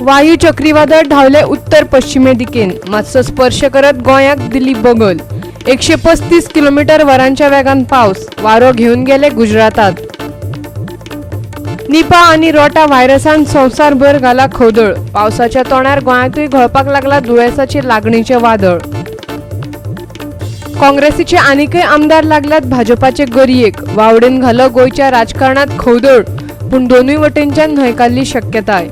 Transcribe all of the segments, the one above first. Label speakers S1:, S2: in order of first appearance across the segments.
S1: वायू चक्रीवादळ धांवले उत्तर पश्चिमे दिकेन, मातसो स्पर्श करत गोंयाक दिली बगल. 135 किलोमीटर वरांच्या वेगान पावस, वारो घेवन गेले गुजरातात. निपा आनी रोटा व्हायरसान संवसारभर घाला खवदळ. पावसाच्या तोंडार गोंयांतूय घोळपाक लागला दुयेंसाचे लागणीचें वादळ. काँग्रेसीचे आनीकय आमदार लागल्यात भाजपाचे गरयेक. वावडेन घालो गोंयच्या राजकारणात खवदळ, पूण दोनूय वटेनच्यान न्हयकारली शक्यताय.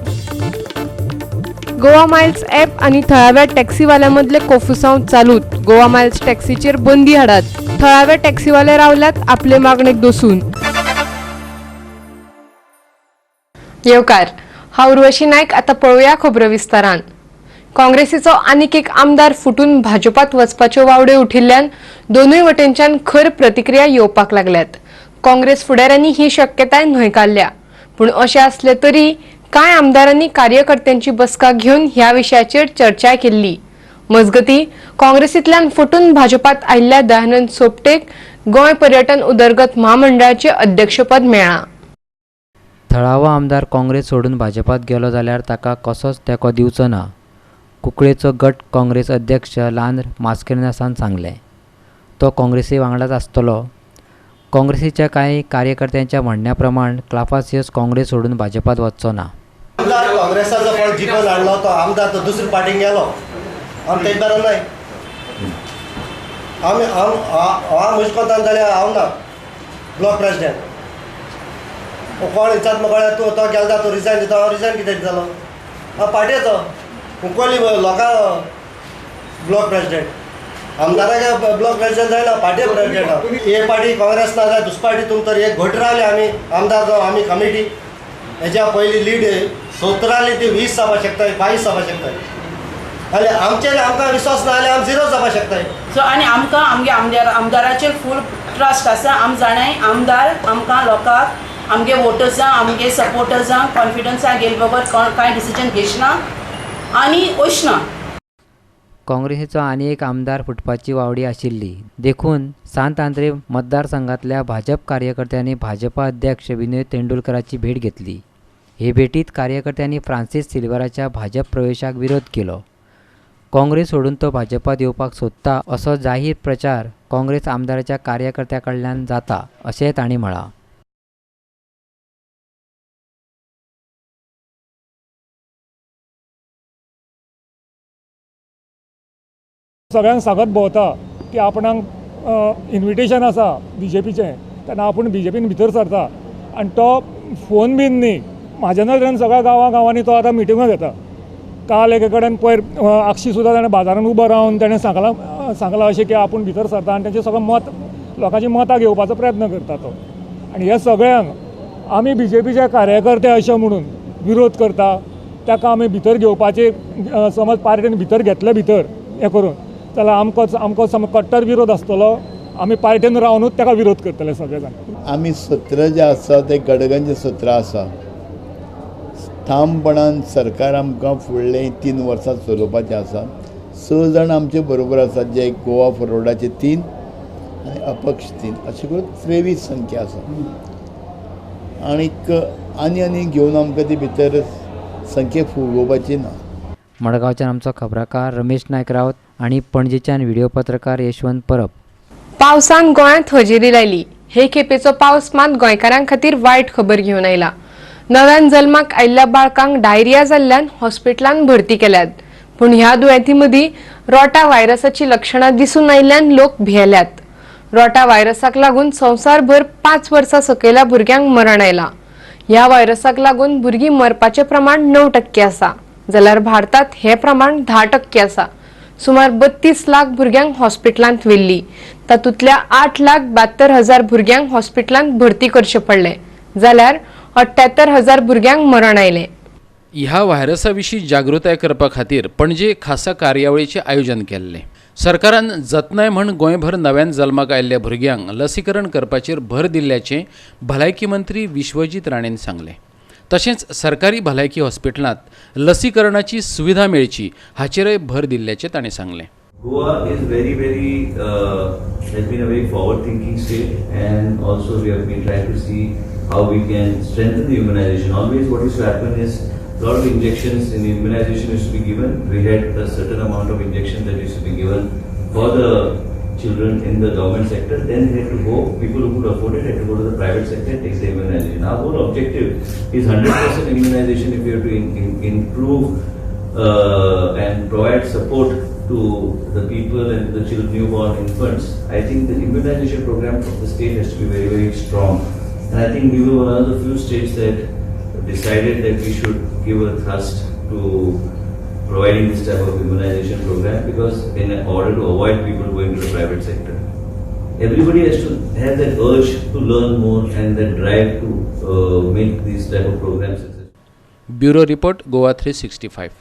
S1: गोवा मायल्स ॲप आनी थळाव्या टॅक्सीवाल्यां मदले कोफुसांव चालूच. गोवा मायल्स टॅक्सीचेर बंदी हाडात, थळावे टॅक्सीवाले रावल्यात आपले मागणेक दसून. येवकार, हांव उर्वशी नायक. आतां पळोवया खबरो विस्तारान. काँग्रेसीचो आनीक एक आमदार फुटून भाजपात वचपाच्यो वावड्यो उठिल्ल्यान दोनूय वटेनच्यान खर प्रतिक्रिया येवपाक लागल्यात. काँग्रेस फुडाऱ्यांनी ही शक्यताय न्हयकारल्या, पूण अशें आसलें तरी कांय आमदारांनी कार्यकर्त्यांची बसका घेवन ह्या विशयाचेर चर्चा केल्ली. मजगती, काँग्रेसींतल्यान फुटून भाजपात आयिल्ल्या दयानंद सोपटेक गोंय पर्यटन उदरगत म्हामंडळाचें अध्यक्षपद मेळ्ळां.
S2: थळावो आमदार काँग्रेस सोडून भाजपात गेलो जाल्यार ताका कसोच तेंको दिवचो ना, कुंकळेचो गट काँग्रेस अध्यक्ष लांद्र मास्केरेन्हासान सांगलें. तो काँग्रेसी वांगडाच आसतलो. काँग्रेसीच्या कांय कार्यकर्त्यांच्या म्हणण्या प्रमाण क्लाफासियस काँग्रेस सोडून भाजपात वचचो ना.
S3: आमदार काँग्रेसाचो कोण जिखोवन हाडलो तो आमदार तो दुसरे पार्टीन गेलो, आमी तेज बरो न्हय. आमी हांव हांव म्हजे कोंतान जाल्यार हांव ना ब्लॉक प्रेसिडेंट. कोण विचारता म्हाका, तूं तो गेलो तूं रिजायन दिता? हांव रिजायन कितें दितलो? हांव पार्टेचो कुंकळ्ळी लोकां ब्लॉक प्रेसिडेंट. आमदाराक ब्लॉक प्रेसिडेंट जायना, पार्टी प्रेसिडेंट हांव. एक पार्टी काँग्रेस ना जाल्यार दुसरी पार्टी तुमी तर एक घट रावले आमी आमदार जावं आमी कमिटी. हेच्या पयली लीड 17 ती 20 जावपाक शकता, 22 जावपाक शकता. आनी आमचेर आमकां विश्वास ना जाल्यार आमी झिरो जावपाक शकताय.
S4: सो आनी आमकां आमगे आमदाराचेर फूल ट्रस्ट आसा. आम जाणाय आमदार आमकां लोकांक, आमगे वोटर्सां, आमगे सपोर्टर्सांक कॉन्फिडन्सा गेले बगर कांय डिसिजन घेयना आनी वचना.
S2: काँग्रेसीचो आनी एक आमदार फुटपाची वावडी आशिल्ली, देखून सांत आंद्रे मतदारसंघांतल्या भाजप कार्यकर्त्यांनी भाजपा अध्यक्ष विनोद तेंडुलकराची भेट घेतली. हे भेटीत कार्यकर्त्यांनी फ्रांसीस सिल्वराच्या भाजप प्रवेशाक विरोध केलो. काँग्रेस सोडून तो भाजपात येवपाक सोदता असो जाहीर प्रचार काँग्रेस आमदाराच्या कार्यकर्त्यां कडल्यान जाता, अशेंय तांणी म्हळां.
S5: सगळ्यांक सांगत भोंवता की आपणाक इन्विटेशन आसा बीजेपीचें, तेन्ना आपूण बीजेपीन भितर सरता. आनी तो फोन बीन न्ही, म्हाज्या नदरेन सगळ्या गांवां गांवांनी तो आतां मिटिंगो घेता. काल एके कडेन पयर आक्षी सुद्दां ताणें बाजारान उबो रावन ताणें सांगलां अशें की आपूण भितर सरता आनी तांचें सगळें मत, लोकांची मतां घेवपाचो प्रयत्न करता तो. आनी ह्या सगळ्यांक आमी बीजेपीचे कार्यकर्ते अशें म्हणून विरोध करता. ताका आमी भितर घेवपाचे समज पार्टीन भितर घेतले भितर हें करून जाल्यार आमकां सामको कट्टर विरोध आसतलो. आमी पार्टीन रावनूच ताका विरोध करतले सगळे जाण.
S6: आमी 17 जे आसा ते गडगंज 17 आसा. ठामपणान सरकार आमकां फुडले 3 वर्सां चलोवपाचें आसा. 6 जाण आमचे बरोबर आसात, जे गोवा फॉरवर्डाचे 3 आनी अपक्ष 3, अशें करून 23 संख्या आसा. आनीक आनी आनी घेवन आमकां ती भितर संख्या फुगोवपाची ना.
S2: मडगांवच्यान आमचो खबराकार रमेश नायक रावत आनी पणजेच्यान व्हिडिओ पत्रकार यशवंत परब.
S1: पावसान गोंयांत हजेरी लायली. हे खेपेचो पावस मात गोंयकारां खातीर वायट खबर घेवन आयला. नव्यान जल्माक आयिल्ल्या बाळकांक डायरिया जाल्ल्यान हॉस्पिटलांत भरती केल्यात, पूण ह्या दुयेंती मदीं रोटा व्हायरसाची लक्षणां दिसून आयिल्ल्यान लोक भियेल्यात. रोटा व्हायरसाक लागून संवसारभर 5 वर्सां सकयल्या भुरग्यांक मरण आयलां. ह्या व्हायरसाक लागून भुरगीं मरपाचें प्रमाण 9% आसा, जाल्यार भारतात हें प्रमाण 10% आसा. सुमार 32 लाख भुरग्यांक हॉस्पिटलांत व्हेल्ली. तातूंतल्या 8,72,000 भुरग्यांक हॉस्पिटलांत भरती करचें पडलें, जाल्यार 78,000 भुरग्यांक मरण आयलें.
S7: ह्या व्हायरसा विशीं जागृताय करपा खातीर पणजे खासा कार्यावळीचें आयोजन केल्लें. सरकारान जतनाय म्हण गोंयभर नव्यान जल्माक आयिल्ल्या भुरग्यांक लसीकरण करपाचेर भर दिल्ल्याचें भलायकी मंत्री विश्वजीत राणेन सांगलें. तशेंच सरकारी भलायकी हॉस्पिटलांत लसीकरणाची सुविधा मेळची हाचेरय भर दिल्ल्याचें ताणें सांगलें.
S8: Goa is very, very has been a very forward-thinking state, and also we have been trying to see how we can strengthen the immunization. Always, what used to happen is lot of injections in immunization used to be given. We had a certain amount of injection that used to be given for the children in the government sector. Then they had to go, people who could afford it had to go to the private sector and take the immunization. Our whole objective is 100% immunization. If you have to improve and provide support to the people and the children, newborn infants, I think the immunization program of the state has to be very, very strong. And I think we were one of the few states that decided that we should give a thrust to providing this type of immunization program, because in order to avoid people going to the private sector. Everybody has to have that urge to learn more and that drive to make these type of programs successful.
S7: Bureau report, Goa 365.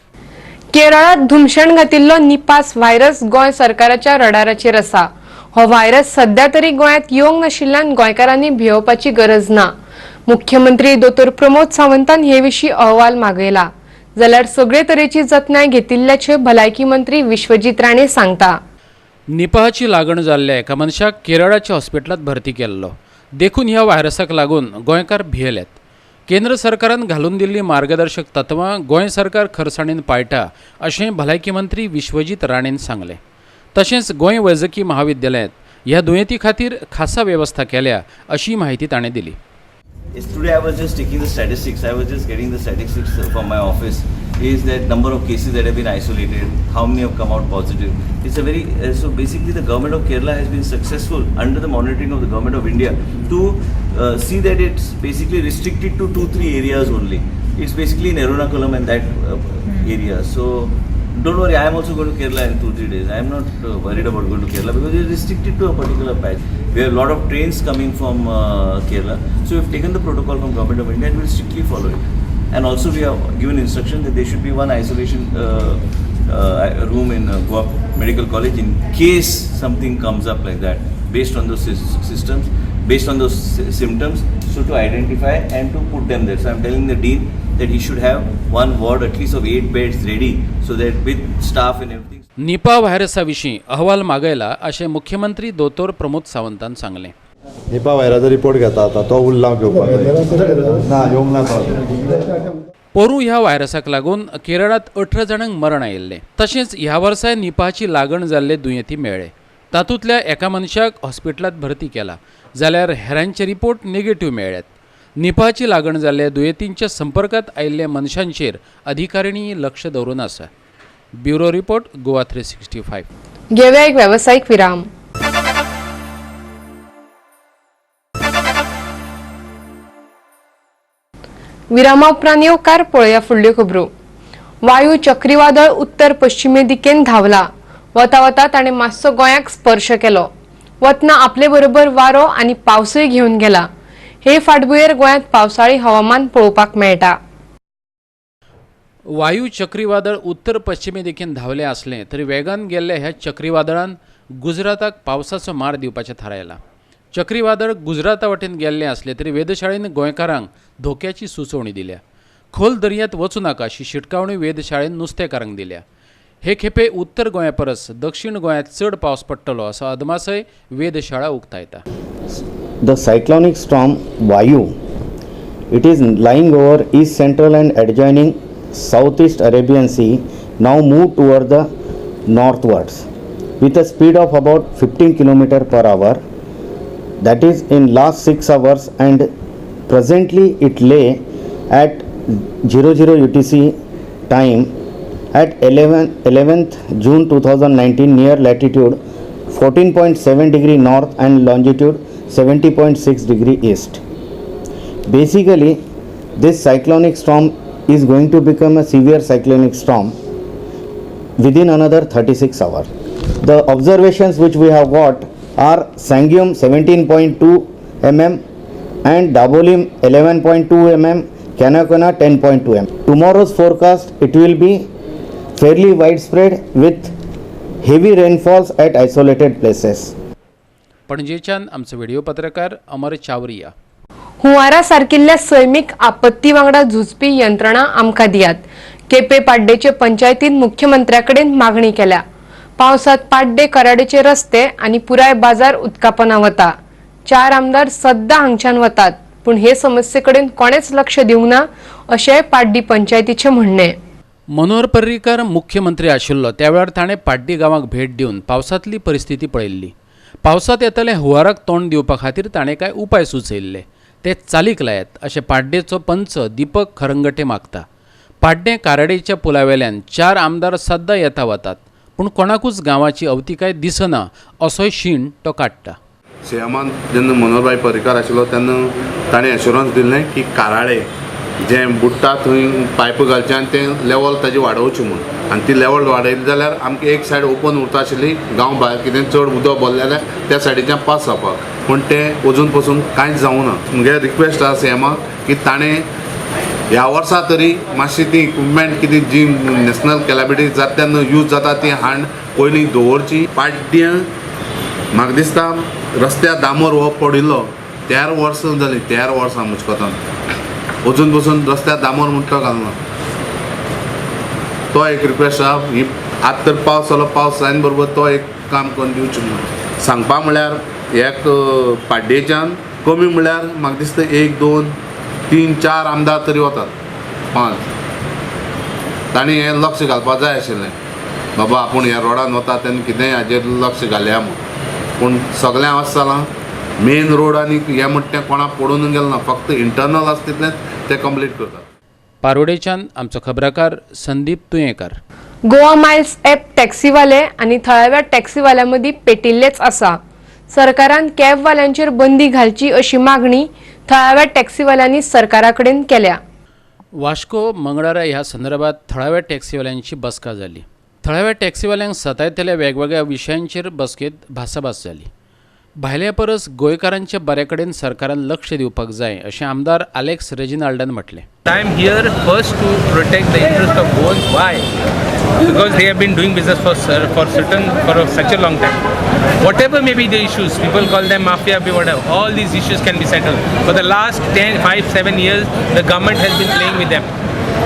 S1: केरळात धुमशण घातिल्लो निपास virus गोंय सरकाराच्या रडाराचेर आसा. हो virus सध्या तरी गोंयांत येवंक नाशिल्ल्यान गोंयकारांनी भियोवपाची गरज ना. मुख्यमंत्री दोतोर प्रमोद सावंतान हे विशीं अहवाल मागयला, जाल्यार सगळे तरेची जतनाय घेतिल्ल्याचे भलायकी मंत्री विश्वजीत राणे सांगता.
S7: निपाहाची लागण जाल्ल्या एका मनशाक केरळाच्या हॉस्पिटलांत भरती केल्लो, देखून ह्या व्हायरसाक लागून गोंयकार भियेल्यात. केंद्र सरकारान घालून दिल्ली मार्गदर्शक तत्वां गोंय सरकार खरसाणेन पाळटा अशें भलायकी मंत्री विश्वजीत राणेन सांगलें. तशेंच गोंय वैजकी महाविद्यालयांत ह्या दुयेंती खातीर खासा वेवस्था केल्या अशी म्हायती ताणें दिली.
S8: Today I was just taking the statistics. I was just getting the statistics from my office. Is that number of cases that have been isolated, how many have come out positive. It's a very so basically the government of Kerala has been successful under the monitoring of the government of India to see that it's basically restricted to 2-3 areas only. It's basically in Ernakulam and that area. So don't worry, I am also going to Kerala in 2-3 days. I am not worried about going to Kerala because it is restricted to a particular patch. We have a lot of trains coming from Kerala. So we have taken the protocol from Government of India and we will strictly follow it. And also we have given instruction that there should be one isolation room in Goa Medical College in case something comes up like that, based on those systems, based on those symptoms, so to identify and to put them there. So I am telling the dean that he should have one ward at least of 8 beds ready, so that with staff and everything.
S7: Nipah व्हायरसा विशीं अहवाल मागयला अशें मुख्यमंत्री दोतोर प्रमोद सावंतान सांगलें.
S9: Nipah व्हायरसाचो report घेता आतां, तो उरला घेवपाक ना, येवंक ना तो.
S7: पोरूं ह्या व्हायरसाक लागून केरळांत 18 जाणांक मरण आयिल्लें. तशेंच ह्या वर्साय निपाहाची लागण जाल्ले दुयेंती मेळ्ळे. तातूंतल्या एका मनशाक हॉस्पिटलांत भरती केला, जाल्यार हेरांचे रिपोर्ट नेगेटीव मेळ्ळ्यात. निपाहाची लागण जाल्ल्या दुयेंतींच्या संपर्कांत आयिल्ल्या मनशांचेर अधिकाऱ्यांनी लक्ष दवरून आसा. Bureau report, Goa 365.
S1: घेवया एक वेवसायीक विराम. विरामा उपरांत येवकार पळोवया फुडल्यो खबरो. वायू चक्रीवादळ उत्तर पश्चिमे दिकेन धांवला. वता वता ताणें मातसो गोंयाक स्पर्श केलो. वतना आपले बरोबर वारो आनी पावसूय घेवन गेला. हे फाटभुंयेर गोंयांत पावसाळी हवामान पळोवपाक मेळटा.
S7: वायू चक्रीवादळ उत्तर पश्चिमे दिकेन धांवलें आसलें तरी वेगान गेल्ल्या ह्या चक्रीवादळान गुजराताक पावसाचो मार दिवपाचें थारायलां. चक्रीवादळ गुजराता वटेन गेल्लें आसलें तरी वेधशाळेन गोंयकारांक धोक्याची सुचोवणी दिल्या. खोल दर्यांत वचूं नाका अशी शिटकावणी वेधशाळेन नुस्तेकारांक दिल्या. हे खेपे उत्तर गोंया परस दक्षिण गोंयांत चड पावस पडटलो असो अदमासय वेधशाळा उक्तायता.
S10: The cyclonic storm Vayu, it is lying over east central and adjoining southeast Arabian Sea, now moved toward the northwards with a speed of about 15 km per hour, that is in last 6 hours, and presently it lay at 00 UTC time at 11th June 2019 near latitude 14.7 degree north and longitude 70.6 degree east. Basically, this cyclonic storm is going to become a severe cyclonic storm within another 36 hours. The observations which we have got are Sanguem 17.2 mm and Dabolim 11.2 mm, Canacona 10.2 mm. Tomorrow's forecast, it will be fairly widespread with heavy rainfalls at isolated places.
S7: पणजेच्यान आमचो video पत्रकार अमर चावरिया.
S1: हुंवारा सारकिल्ल्या सैमीक आपत्ती वांगडा झुजपी यंत्रणा आमकां दियात. केपे पाड्डेचे पंचायतीन मुख्यमंत्र्या कडेन मागणी केल्या. पावसांत पाड्डे कराडेचे रस्ते आनी पुराय बाजार उदकापना वता. 4 आमदार सद्दां हांगच्यान वतात, पूण हे समस्ये कडेन कोणेच लक्ष दिवंक ना अशेंय पाड्डी पंचायतीचें म्हणणें.
S7: मनोहर पर्रीकर मुख्यमंत्री आशिल्लो त्या वेळार ताणें पाड्डी गांवाक भेट दिवन पावसांतली परिस्थिती पळयल्ली. पावसांत येतले हुंवाराक तोंड दिवपा खातीर ताणें कांय उपाय सुचयल्ले, ते चालीक लायात अशें पाड्डेचो पंच दीपक खरंगटे मागता. पाड्डें काराडेच्या पुलावेल्यान 4 आमदार सद्दां येता वतात, पूण कोणाकूच गांवाची अवतिकाय दिसना असोय शीण तो काडटा.
S11: सीएमान जेन्ना मनोहरभाई पर्रीकार आशिल्लो तेन्ना ताणें एश्योरन्स दिल्लें की काराळे जें बुडटा थंय पायप घालचें आनी तें लेवल ताजी वाडोवची म्हूण, आनी ती लेवल वाडयली जाल्यार आमकां एक सायड ओपन उरता आशिल्ली, गांव भायर कितें चड उदक भरलें जाल्यार त्या सायडीच्यान पास जावपाक, पूण तें अजून पसून कांयच जावूं ना. म्हगे रिक्वेस्ट आसा सीएमाक की ताणें ह्या वर्सा तरी मातशी ती इक्विपमेंट कितें जी नॅशनल कॅलॅबिलिटी जाता तेन्ना यूज जाता ती हाड पयलीं दवरची. पाड्ड्यां म्हाका दिसता रस्त्यार डांबर हो पडिल्लो 13 वर्सां जालीं, 13 वर्सां मुजकोतान अजून पसून रस्त्यार डांबर म्हणटा घालना. तो एक रिक्वेस्ट आसा. ही आतां तर पावस जालो, पावस जायन बरोबर तो एक काम करून दिवचें म्हणून सांगपा म्हळ्यार एक पाड्डेच्यान कमी म्हळ्यार म्हाका दिसता 1 2 3 4 आमदार तरी वतात, 5. तांणी हें लक्ष घालपाक जाय आशिल्लें, बाबा आपूण ह्या रोडान वता तेन्ना कितेंय हाजेर लक्ष घालया म्हूण, पूण सगळें आसा जालां. मेन रोड आनी हें म्हणटा तें कोणाक पडून गेलें ना, फक्त इंटरनल आसा तितलेंच तें कंप्लीट करतात.
S7: पारोडेच्यान आमचो खबराकार संदीप तुयेंकार.
S1: गोवा मायल्स ॲप टॅक्सीवाले आनी थळाव्या टॅक्सीवाल्यां मदीं पेटिल्लेच आसा. सरकारान कॅबवाल्यांचेर बंदी घालची अशी मागणी थळाव्या टॅक्सीवाल्यांनी सरकारा कडेन केल्या.
S7: वास्को मंगळारा ह्या संदर्भात थळाव्या टॅक्सीवाल्यांची बसका जाली. थळाव्या टॅक्सीवाल्यांक सतायतल्या वेगवेगळ्या विशयांचेर बसकेंत भासाभास जाली. भायल्या परस गोंयकारांच्या बऱ्या कडेन सरकारान लक्ष दिवपाक जाय अशें आमदार आलेक्स रेजिनाल्डान म्हटलें.
S12: I am here first to protect the interest of Goans. Why? Because they have been doing business for such a long time. Whatever may be the issues, people call them mafia, whatever. All these issues can be settled. For the last 10, 5, 7 years, the government has been playing with them.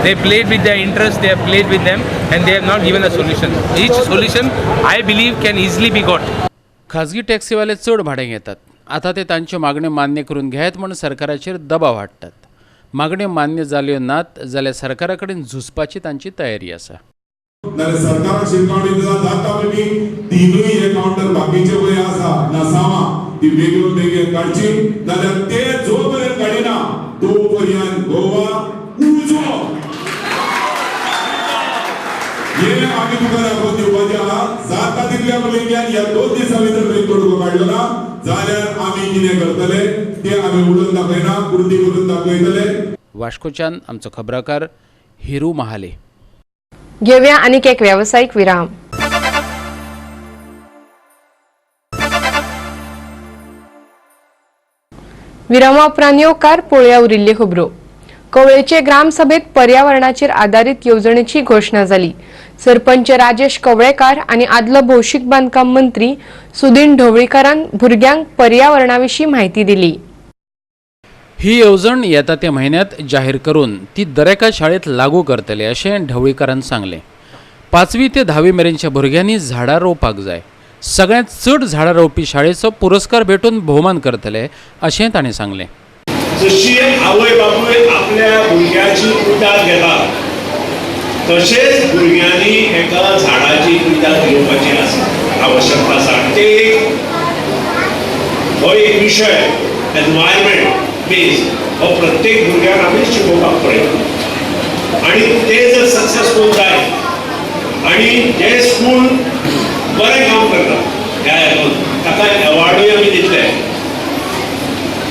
S12: They played with their interests, they have played with them, and they have not given a solution. Each solution, I believe, can easily be got.
S7: खाजगी टॅक्सीवाले चड भाडें घेतात, आतां ते तांच्यो मागण्यो मान्य करून घेत म्हूण सरकाराचेर दबाव हाडटात. मागण्यो मान्य जाल्यो नात जाल्यार सरकारा कडेन झुजपाची तांची तयारी आसा.
S13: सरकाराक शिटकावणी दिता जाता पयलीं तिनूय हे कावंटर बाकीचे पळय आसा नसावा ती बेगीन बेगीन काडची, जाल्यार ते जो पर्यंत काडिना तो पर्यंत गोवा उजो हे आमी तुका दाखोवन दिवपाचें आहा. जाता तितल्या पयलीं ह्या 2 दिसां भितर खंय तोडगो काडलो ना जाल्यार आमी कितें करतले ते आमी उलोवन दाखयना, कृती करून दाखयतले.
S7: वास्कोच्यान आमचो खबराकार हिरू महाले.
S1: घेवया आनीक एक व्यावसायिक विराम. विरामा उपरांत येवकार पळोवया उरिल्ल्यो खबरो. कवळेचे ग्रामसभेत पर्यावरणाचेर आदारीत येवजणेची घोशणा जाली. सरपंच राजेश कवळेकार आनी आदलो भौशीक बांदकाम मंत्री सुदीन ढवळीकारान भुरग्यांक पर्यावरणाविशीं म्हायती दिली.
S7: ही येवजण येता त्या म्हयन्यांत जाहीर करून ती दरेका शाळेत लागू करतले अशें ढवळीकारान सांगलें. 5वी ते 10वी मेरेनच्या भुरग्यांनी झाडां रोवपाक जाय. सगळ्यांत चड झाडां रोवपी शाळेचो पुरस्कार भेटून भोवमान करतले अशें ताणें सांगलें.
S14: जशी आवय बापूय आपल्या भुरग्याची कुटार घेता तशेंच भुरग्यांनी एका झाडाची कुटार घेवपाची आसा आवश्यकता आसा. ते हो एक विशय एनवायरमेंट बेज हो प्रत्येक भुरग्यांक आमी शिकोवपाक पळयता आनी ते जर सक्सेसफूल जाय आनी जे स्कूल बरें काम करता ह्या हेतून ताका एवॉर्डूय आमी दितले.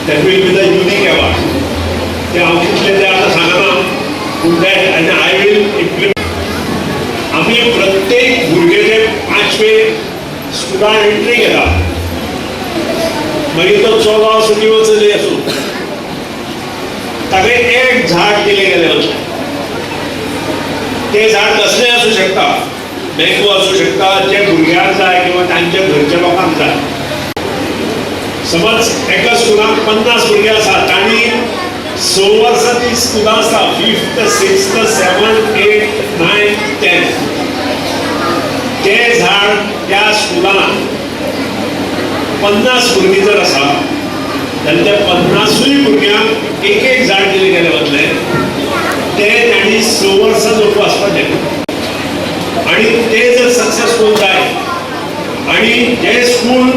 S14: That will be the unique award. ते हांव कितले ते आतां सांगना, पूण ते आनी I will implement. आमी प्रत्येक भुरगे जे 5वे स्कुलान एंट्री घेता मागीर तो चलो आसूं किंवा चली आसूं ताका एक झाड दिलें गेलें वचूं. तें झाड कसलें आसूं शकता, मँगो आसूं शकता, जे भुरग्यांक जाय किंवा तांच्या घरच्या लोकांक जाय. समज एका स्कुलाक 50 भुरगे आसा, तांणी 6 वर्सां ती स्कुलां आसता, 5th 6th 7th 8th 9th 10th. तें झाड त्या स्कुलान 50 भुरगीं जर आसा जाल्यार त्या 50 भुरग्यांक एक एक झाड दिलें गेलें वतलें. ते तांणी 6 वर्सां जोपासपाचें आनी ते जर सक्सेसफूल जाय आनी जे स्कूल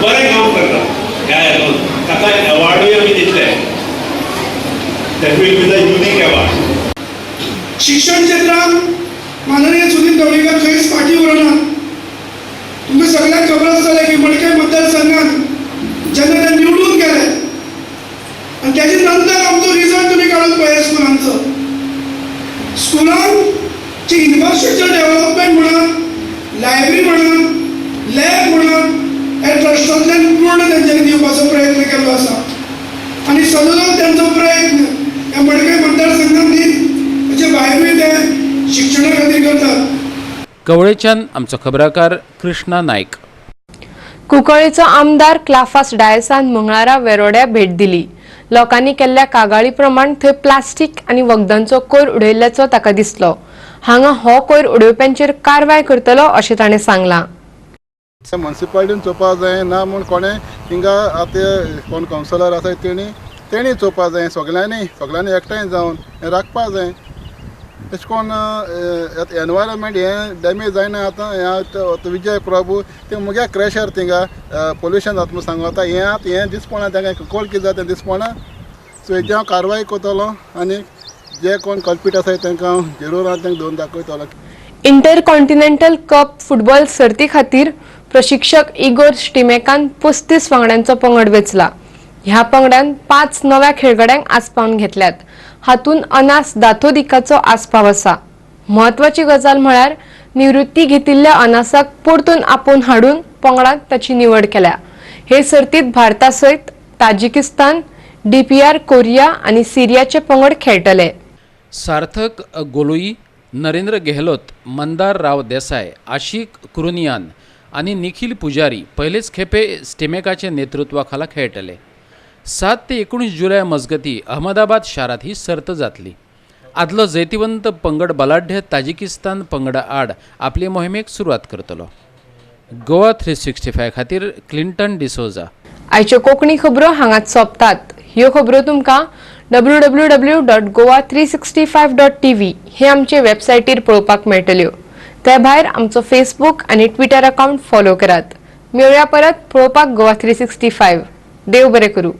S14: बरें काम करता ह्या हेतून ताका एवॉर्डूय आमी दितले. That will be the unique award.
S15: शिक्षण क्षेत्रात माननीय सुनील ढवळीकर खंयच फाटीं उरना. तुमकां सगळ्यांक खबर आसतलें की मडकय मतदारसंघात जेन्ना ते निवडून गेले आनी त्याच्या नंतर आमचो रिजल्ट तुमी काडून पळयात. स्कुलांचो, स्कुलांत जी इन्फ्रास्ट्रक्चर डेव्हलपमेंट म्हणा, लायब्ररी म्हणा, लॅब म्हणा, हे ट्रस्टांतल्यान पूर्ण तेंच्यांनी दिवपाचो प्रयत्न केल्लो आसा आनी सदोदोल तेंचो प्रयत्न ह्या मडकय मतदारसंघात न्ही, ताचे भायरूय ते शिक्षणा खातीर करतात.
S7: कवळेच्यान आमचो खबराकार कृष्णा नायक.
S1: कुंकळीचो आमदार क्लाफास डायसान मंगळारा वेरोड्या भेट दिली. लोकांनी केल्ल्या कागाळी प्रमाण थंय प्लास्टीक आनी वखदांचो कोयर उडयल्ल्याचो ताका दिसलो. हांगा हो कोयर उडोवप्यांचेर कारवाय करतलो अशें ताणें सांगलां.
S16: मुन्सिपालिटीन चोवपा जाय ना म्हूण कोणें हिंगा आतां कोण कावन्सिलर आसा तेणी चोवपा जाय. सगळ्यांनी एकठांय जावन हें राखपा जाय. तशें करून एनवायरमेंट हें डॅमेज जायना. आतां हें आतां विजय प्रभू ते मुगे क्रॅशर थिंगा पोल्युशन जाता म्हूण सांगू. आतां हें आतां हें दिसपणा तांकां कोण कितें जाता तें दिसपणा. सो हेजेर हांव कारवाय करतलो आनी जे कोण कल्पीट आसाय तांकां हांव जरूर हांव तांकां धरून दाखयतलो.
S1: इंटरकॉन्टिनेंटल कप फुटबॉल सर्ती खातीर प्रशिक्षक इगोर स्टिमेकान 35 वांगड्यांचो पंगड वेंचला. ह्या पंगडान 5 नव्या खेळगड्यांक आस्पावन घेतल्यात. हातूंत अनास दाथोदिकाचो आस्पाव आसा. म्हत्वाची गजाल म्हळ्यार निवृत्ती घेतिल्ल्या अनासाक परतून आपोवन हाडून पंगडांत ताची निवड केल्या. हे सर्तीत भारता सयत ताजिकिस्तान, डीपीआर कोरिया आनी सिरियाचे पंगड खेळटले.
S7: सार्थक गोलोई, नरेंद्र गेहलोत, मंदार राव देसाय, आशिक कुरुनियान आनी निखिल पुजारी पयलेच खेपे स्टिमेकाचे नेतृत्वा खाला खेळटले. 7 ते 19 जुलय मजगती अहमदाबाद शारांत ही सर्त जातली. आदलो जैतिवंत पंगड बलाढ्य ताजिकिस्तान पंगडा आड आपले मोहिमेक सुरवात करतलो. गोवा 365 खातीर क्लिंटन डिसोजा.
S1: आयच्यो कोंकणी खबरो हांगाच सोंपतात. ह्यो खबरो तुमकां www.goa365.tv हे आमचे वेबसायटीर पळोवपाक मेळटल्यो. ते भायर आमचो फेसबूक आनी ट्विटर अकाउंट फॉलो करात. मेळया परत पळोवपाक गोवा 365. देव बरें करूं.